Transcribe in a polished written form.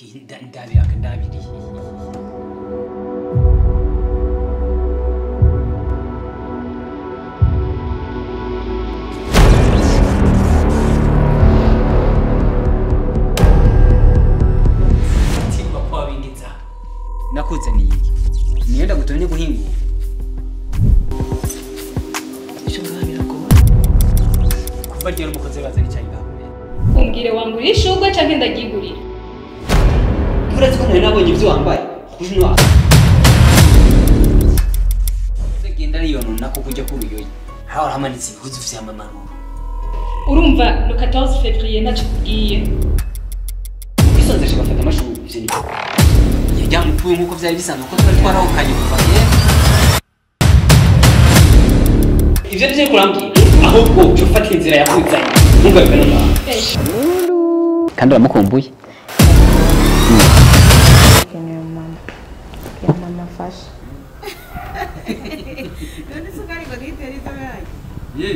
Ndabira ndabiri. Timba kwa bingiza. Nakuzaniye iki? Niyo ndagutumye guhingura. Kuva ryari umukozi bazana icyayi ngaho? Umbwire wangurira ishurwe canke ndaryigurira? Uretse ko nari nabonye ibyo wambaye rouge noir. Genda riyonona ko kujya kuruyoyi. Haho hamanitse ibihuzu vy'amamaruru. Urumva le 14 février ntacyo kubwiye. Bisonzesha bafata amashurwe ivyo ni. Yajya mupfuye nkuko vyari bisanzwe ko twari twarahukanye kuva kera. Ivyo nivyo kurambwira ahubwo uca ufata inzira yakuzanye ntugaruke no ngaha. Kandi uramukumbuye? Keneye mama. Ya mama afashe. None isukari ngo ntitera inzobe yanjye. Ye.